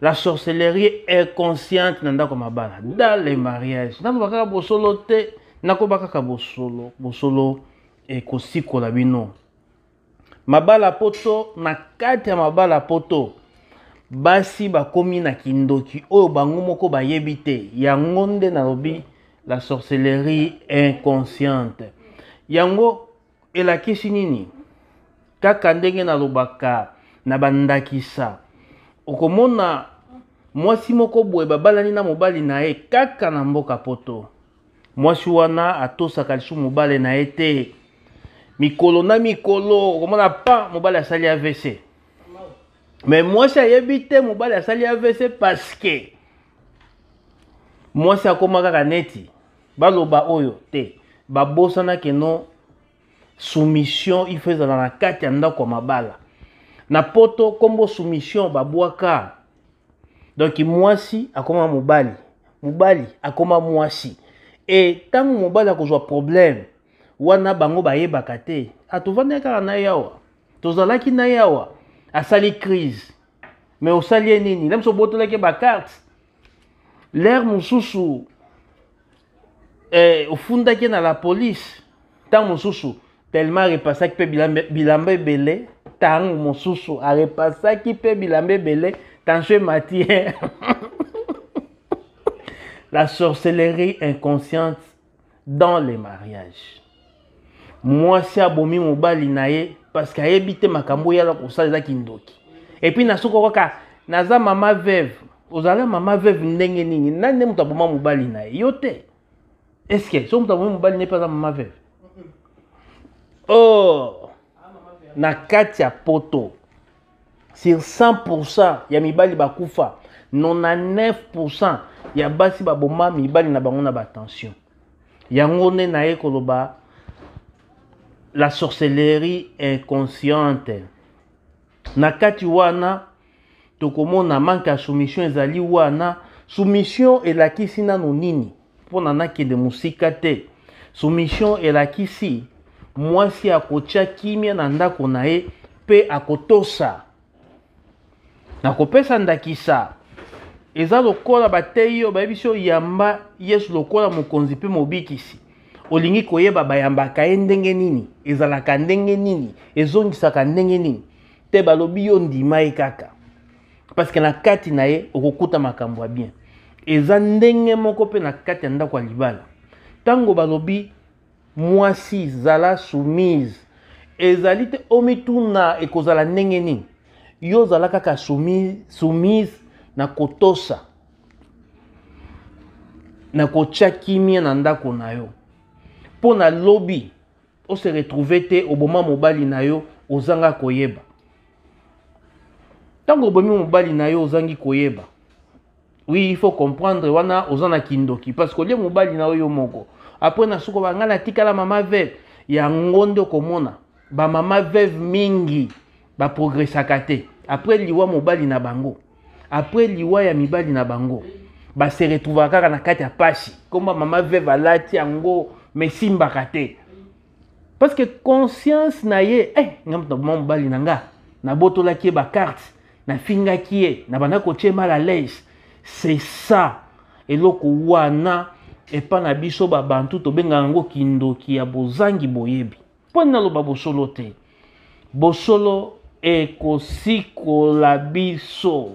La sorcellerie inconsciente na ndako mabala, dans les mariages. Naloba kaka bosolo te, nakoba kaka bosolo. Bosolo ekosikola bino. Mabala poto, na kati ya mabala poto, basi bakomi na kindoki oyo bango moko bayebi te. Yango nde nalobi la sorcellerie inconsciente. Yango elakisi nini? Kaka ndenge nalobaka na bandakisa, okomona mwasi moko boye babalani na mobali na ye kaka na mboka poto. Mwasi wana atosaka lisusu mobali na ye te. Mikolo na mikolo okomona pa mobali asali AVC, mais mwasi ayebi te mobali asali AVC parce que mwasi akoma kaka neti baloba oyo te, babosana keno soumission il faut ezala na kati ya ndako ya mabala. Na poto kombo soumission babwaka, donc mwasi akoma mobali, mobali akoma mwasi. E ntango mobali akozwa problème wana, bango bayebaka te. Atovandaki kaka na ye awa, tozalaki na ye awa, asali crise, mais osali ye nini? Na biso obotolaki bacarte l'heure mosusu, ofundaki na la police. Ntango mosusu tellement arepasaki mpe bilamba ebele, ntango mosusu arepasaki mpe bilamba ebele, tension emati. La sorcellerie inconsciente dans les mariages. Mwasi abomi mobali na ye parce que ayebi te makambo oyo ala kosala eza kindoki. Et puis na soko kaka naza mama veuve. Ozala mama veuve ndenge nini? Nani nde moto aboma mobali na ye? Yo te. Est ce que so moto abomi mobali na ye mpe aza mama veuve? Oh, na kati ya poto, sur 100% ya mibali bakufa, 99% ya basi baboma mibali na bango na batension. Yango nde naye koloba la sorcellerie inconsciente. Na kati wana tokomona manque ya soumission ezali wana. Soumission elakisi nano nini? Mpona nakende mosika te, soumission elakisi mwasi akotia kimia na ndako na ye mpe akotosa. Nakopesa ndakisa, eza lokola bateyi yo, bayebisi yo yamba Yesu lokola mokonzi mpe mobikisi. Olingi koyeba bayambaka ye ndenge nini, ezalaka ndenge nini, ezongisaka ndenge nini te. Balobi yo ndima ye kaka parce que na kati na ye okokuta makambo ya bien. Eza ndenge moko mpe na kati ya ndako ya libala. Ntango balobi mwasi zala soumise, ezali te omituna ekozala ndenge nini. Yo ozala kaka soumise na kotosa, na kotia kimia na ndako na yo, mpo na lobi ose retrouve te oboma mobali na yo ozanga koyeba. Ntango obomi mobali na yo ozangi koyeba, oui, il faut comprendre wana oza na kindoki, parce que olie mobali na yo yo moko. Après na suko banga natikala mama veuve. Yango nde okomona bamama veuve mingi baprogressaka te après liwa mobali na bango. Après liwa ya mibali na bango, base retrouvaka kaka na kati ya pasi. Komba mama veuve alati yango, mais simbaka te parce que conscience na ye, nga moto naboma mobali na nga, nabotolaki ye bacarte, nafingaki ye, na banda kotie mal à l'aise. C'est ça, eloko wana epa na biso babantu tobengaka yango kindoki ya bozangi boyebi. Mpo naloba bosolo te, bosolo ekosikola biso.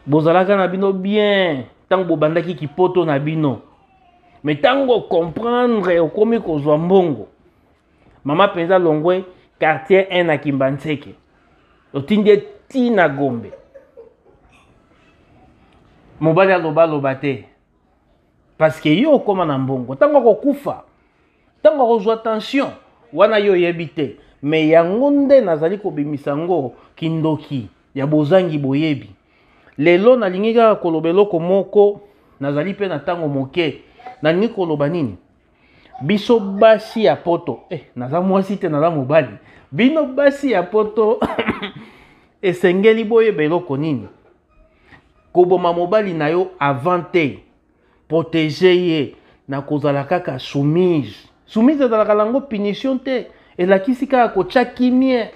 Bozalaka na bino bien ntango bobandaki kipoto na bino, mais ntango comprendre okomi kozwa mbongo, mama mpenza longwe quartier 1 na Kimbanseke, otindi ye ti na Gombe, mobali alobaloba te parce que yo okóma na mbongo. Ntango akokufa, ntango akozwa tension wana, yo oyebi te. Mais yango nde nazali kobimisa yango, kindoki ya bozangi boyebi. Lelo nalingi kaka koloba eloko moko, nazali mpe na ntango moke. Nalingi koloba nini? Biso basi ya poto, naza mwasi te, naza mobali. Bino basi ya poto, esengeli boyeba eloko nini? Koboma mobali na yo avant te, protéger ye na kozala kaka soumise. Soumise ezalaka nango punition te, elakisi kaka kotya kimie.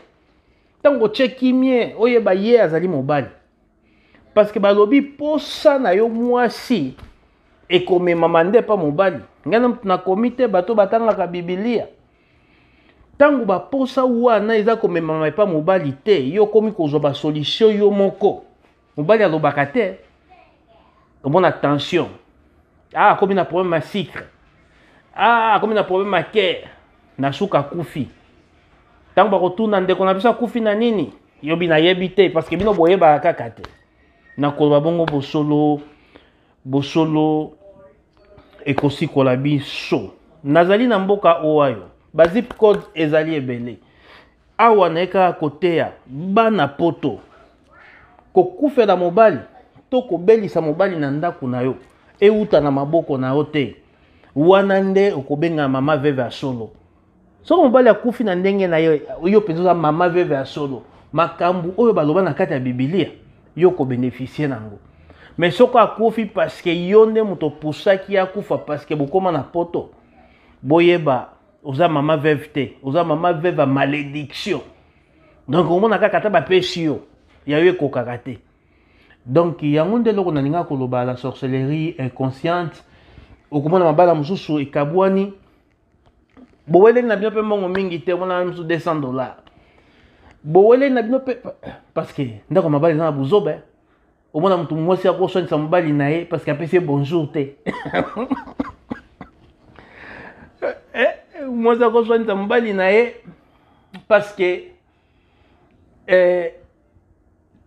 Ntango otye kimie, oyeba ye azali mobali. Parce que balobi posa na yo mwasi ekomemama nde epa mobali. Ngai nakomi te, bato batangaka Bibilia. Ntango baposa wana eza komemama epa mobali te, yo okomi kozwa basolution yo moko. Mobali alobaka te, omona tension, ah, akomi na problème ya sucre, ah, akomi na problème ya cœur, na suka akufi. Ntango bakotuna ndeko na biso akufi na nini, yobi nayebi te, parce que bino boyebaka kaka te. Nakoloba bongo bosolo, bosolo ekosikola biso. Nazali na mboka Ohio, ba zip code ezali ebele. Awa naye kaka koteya bana poto, kokufela mobali to kobelisa mobali na ndako na yo euta na maboko na yo te. Wana nde okobenga mama veve ya solo. Soki mobali akufi na ndenge na ye, yo mpenza oza mama veve ya solo. Makambo oyo baloba na kati ya Biblia, yo okobenefisie nango. Mais soki akufi parce que yo nde moto opusaki ye akufa, parce que bokoma na poto, boyeba oza mama veuve te, oza mama veuve ya malédiction. Donc omona kaka ata bapesi yo, ya yo ekokaka te. Donc yango nde eloko nalingaka koloba, la sorcellerie inconsciente. Okomona mabala mosusu ekabwani, boweleli na bino mpe mbongo mingi te, omona mosusu 200 $, boweleli na bino mpe, parce que ndako mabala eza na buzoba. Omona motu mwasi akoswanisa mobali na ye parce que apesi ye bonjour te. Mwasi akoswanisa mobali na ye parce que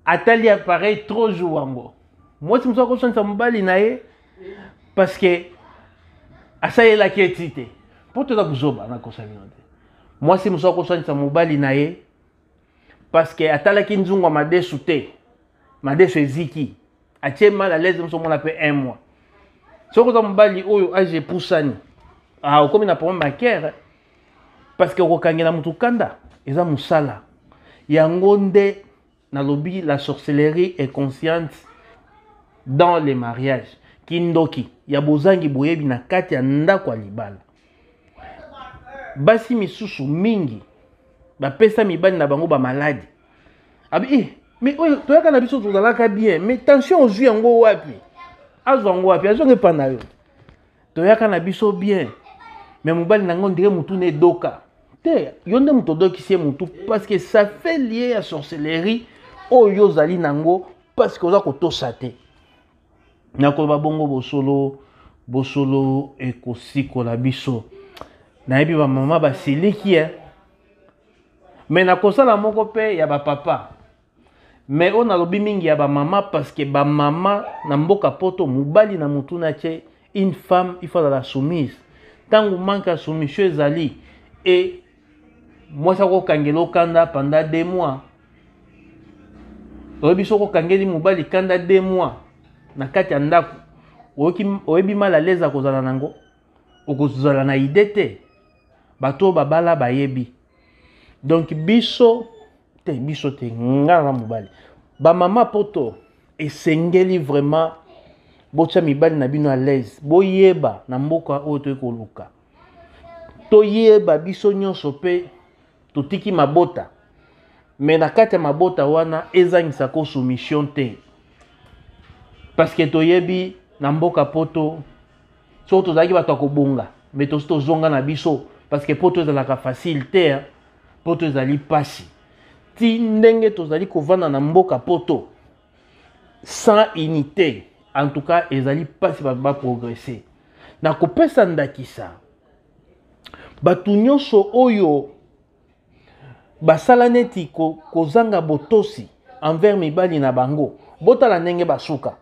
atali appareil trop jour yango. Mwasi mosusu akoswanisa mobali na ye parce que asalelaki eti te, mpo toza buzoba, nakosa bino te. Mwasi mosusu akoswanisa mobali na ye parce que atalaki nzungu ya madesu te, madesu eziki, atie mal à l'aise. Mosu omona mpe un mois, soki oza mobali oyo age epusani, ah, okomi na problème ya cœur, parce que okokangela motu kanda eza mosala. Yango nde nalobi la sorcellerie est consciente dans les mariages, kindoki ya bozangi boyebi na kati ya ndako ya libala. Basi misusu mingi bapesa mibali na bango bamaladi. Abi eh, mais oyo toyaka na biso tozalaka bien, mais tension ozwi yango wapi? Azwa yango wapi? Azwa yango epa na yo. Toyaka na biso bien, mais mobali na yango ndire motu na edoka te. Yo nde moto odokisi ye motu, parce que ça fait lié ya sorcellerie oyo ozali nango, parce que oza kotosa te. Nakoloba bongo bosolo, bosolo ekosikola biso. Nayebi bamama basiliki, eh? Me nakosala moko mpe ya bapapa, me oyo nalobi mingi ya bamama, parce que bamama na mboka poto, mobali na motu na tie, une femme il faut azala soumise. Ntango manque ya soumission ezali, e mwasi akokangela okanda pendant 2 mois. Oyebi soki okangeli mobali kanda 2 mois na kati ya ndako, oyebi mal à l'aise akozala nango, okozala na idée te. Bato oyo babala bayebi. Donc biso te, biso te, nga na mobali, bamama poto, esengeli vraiment botia mibali na bino à l'aise. Boyeba na mboka oyo toyei koluka, toyeba biso nyonso mpe totiki mabota, me na kati ya mabota wana ezangisaka soumission te, parce que toyebi na mboka poto, soki tozalaki bato ya kobonga, me tosi tozonga na biso, parce que poto ezalaka facile te. Poto ezali pasi. Ti ndenge tozali kovanda na mboka poto sans unité, en tout cas ezali pasi bato baprogresse. Na kopesa ndakisa, bato nyonso oyo basala neti kozanga botosi envers mibali na bango, botala ndenge basuka.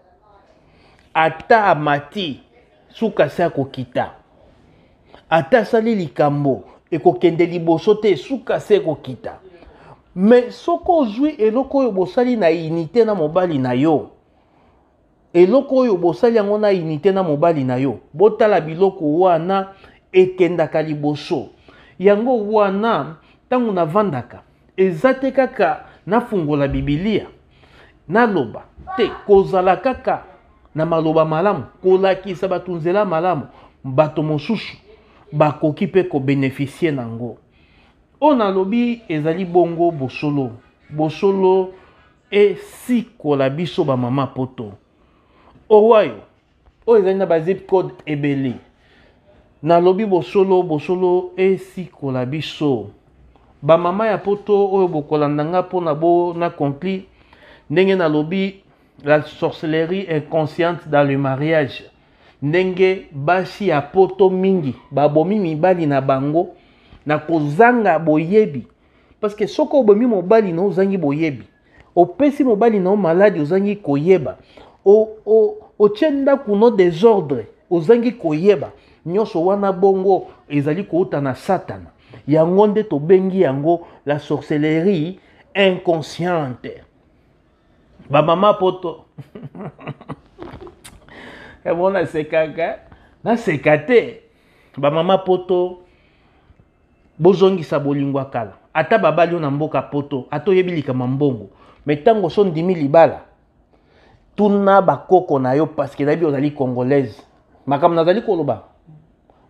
Ata amati, suka se akokita. Ata asali likambo, ekokende liboso te, suka se ekokita. Me soki ozwi eloko oyo bosali na unité na mobali na yo, eloko oyo bosali yango na unité na mobali na yo, botala biloko wana ekendaka liboso. Yango wana ntango navandaka, eza te kaka nafungola Bibilia naloba te, kozala kaka na maloba malamu, kolakisa bato nzela malamu, bato mosusu bakoki mpe kobénéficier nango. Oyo nalobi ezali bongo bosolo, bosolo. Esikola biso bamama poto. Ohio oyo ezali na ba zip code ebele. Nalobi bosolo, bosolo esikola biso. Bamama ya poto oyo bokolanda nga mpona bo na conclure ndenge nalobi la sorcellerie inconsciente dans le mariage. Ndenge basi ya poto mingi babomi mibali na bango na kozanga boyebi. Parce que soki obomi mobali na ozangi boyebi, opesi mobali na yo maladi ozangi koyeba, otie ndako no désordre ozangi koyeba, nyonso wana bongo ezali kouta na Satana. Yango nde tobengi yango la sorcellerie inconsciente. Bamama poto yango nasekaka, naseka te. Bamama poto, bozongisa bolingo ya kala. Ata babali yo na mboka poto, ata oyebi likambo ya mbongo, me ntango so ndimi libala, tuna bakoko na yo, parce que nayebi ozali congolaise. Makambo nazali koloba,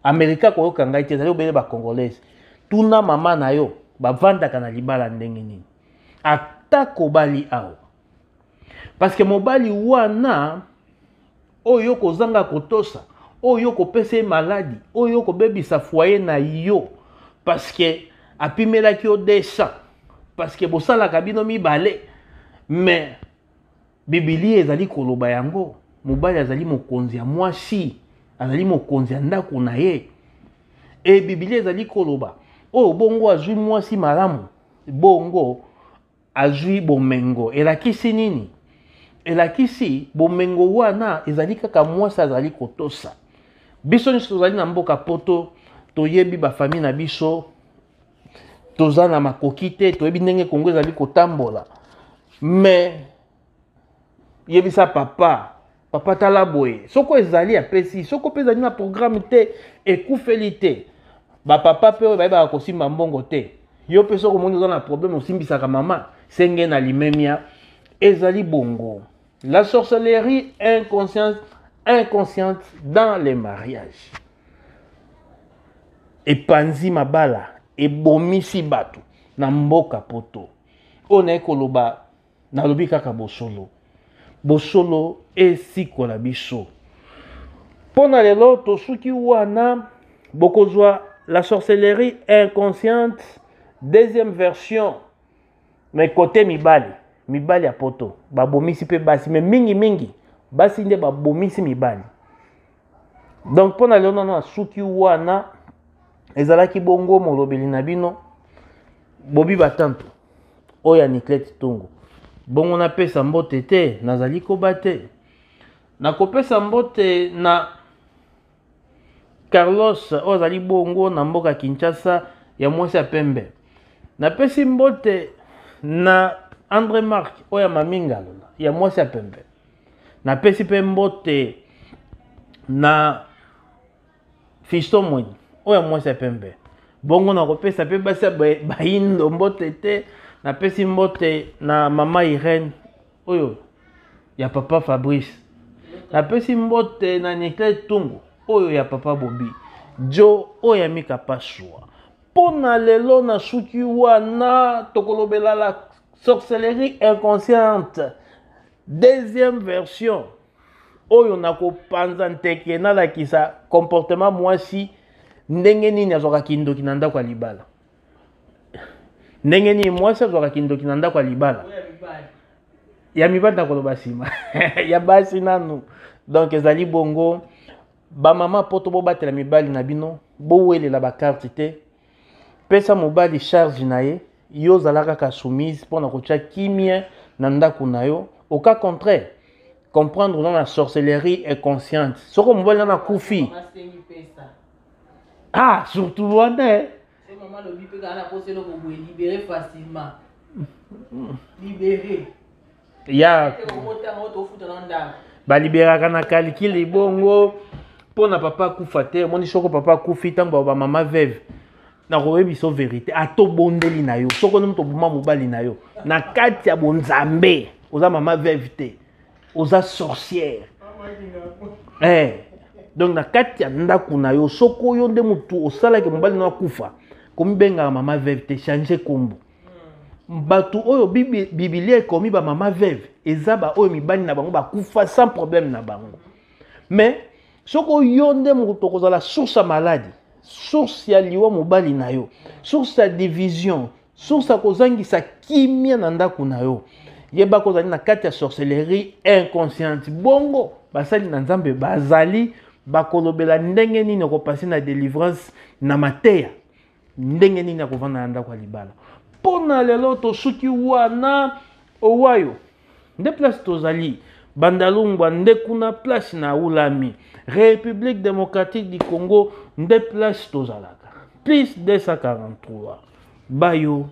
Amerika koyoka ngai te, ezali obele ba congolaise. Tuna mama na yo, bavandaka na libala ndenge nini, ata kobali awa. Parce que mobali wana oyo kozanga kotosa, oyo kopesa ye maladi, oyo kobebisa foyer na yo, parce que apimelaki yo 200, parce que bosalaka bino mibale. Mais Biblia ezali koloba yango, mobali azali mokonzi ya mwasi, azali mokonzi ya ndako na ye. E Biblia ezali koloba oyo bongo azwi mwasi malamu, bongo azwi bomengo. Elakisi nini? Elakisi bomengo wana ezali kaka mwasi azali kotosa. Biso nyonso tozali na mboka poto, toyebi bafamille na biso, toza na makoki te, toyebi ndenge Kongo ezali kotambola. Mais yebisa papa, papa tala boye, soko ezali apesi, soko mpe ezali na programme te, ekufeli te. Bapapa mpe oyo bayebaka kosimba mbongo te, yo mpe soko omoni oza na problème, osimbisaka mama, senge na limemia. Ezali bongo la sorcellerie inconsciente, inconsciente dans les mariages. Epanzi mabala, ebomisi bato na mboka poto. Oyo naye koloba, nalobi kaka bosolo. Bosolo esikola biso. Mpo na lelo tosuki wana. Bokozwa la sorcellerie inconsciente deuxième version, mais côté mibali, mibali ya poto babomisi mpe basi, mais mingi mingi basi nde babomisi mibali. Donc mpo na lelo nano nasuki wana. Ezalaki bongo molobeli na bino Bobi Batantu oyo ya Niclette Tungu. Bongo napesa mbote te, nazali koba te. Nakopesa mbote na Carlos oyo azali bongo na mboka Kinshasa ya mwasi ya pembe. Napesi mbote na André Marc oyo ya Mami Ngalola ya mwasi ya pembe. Napesi mpe mbote na Fiston Mweni oyo ya mwasi ya pembe. Bongo nakopesa mpe basi ya bayindo mbote te. Napesi mbote na mama Irène oyo ya papa Fabrice. Napesi mbote na Niclette Tungu oyo ya papa Bobi Jo oyo ya Mika Pasua. Mpo na lelo nasuki wana. Tokolobela la sorcellerie inconsciente deuxième version oyo nakopanza nteke, nalakisa comportement mwasi ndenge nini azwaka kindoki na ndako ya libala, ndenge nini mwasi azwaka kindoki na ndako ya libala. Ya mibali nakoloba nsima, ya basi nanu. Donc ezali bongo, bamama poto, bobatela mibali na bino, bowelela bakarte te. Pesa mobali charge na ye, yo ozala kaka soumise mpona kotia kimia na ndako na yo. Au cas contraire, comprendre oza na sorcellerie inconsciente. Soko mobali nana akufi, ah, surtout wana eh. Mama alobi mpe kaka nakosa eloko boye, libéré facilement, libéré. Ya otango tofuta na ndako. Baliberaka na calcul bongo mpo na papa akufa te. Omoni, soko papa akufi, ntango bamama veuve, nakoyebisa yo vérité, ata obondeli na yo, soko nde moto oboma mobali na yo na kati ya bonzambe, oza mama veuve te, oza sorcière. Donc na kati ya ndako na yo, soko yo nde motu osalaki mobali na yo akufa, komibengaka mama veuve te, change kombo. Bato oyo Bibilia ekomi bamama veuve eza baoyo mibali na bango bakufa sans problème na bango. Mais soki yo nde moto okozala source ya maladi, source ya liwa mobali na yo, source ya division, source ya kozangisa kimia na ndako na yo, yeba kozali na kati ya sorcellerie inconsciente. Bongo basali na Nzambe bazali bakolobela ndenge nini okopasi na délivrance na mateya, ndenge nini akovanda na ndako ya libala. Mpo na lelo tosuki wana. Owayo nde place tozali, Bandalungwa nde kuna place na Ulami, République démocratique du Congo nde place tozalaka. Plus 243 bayo.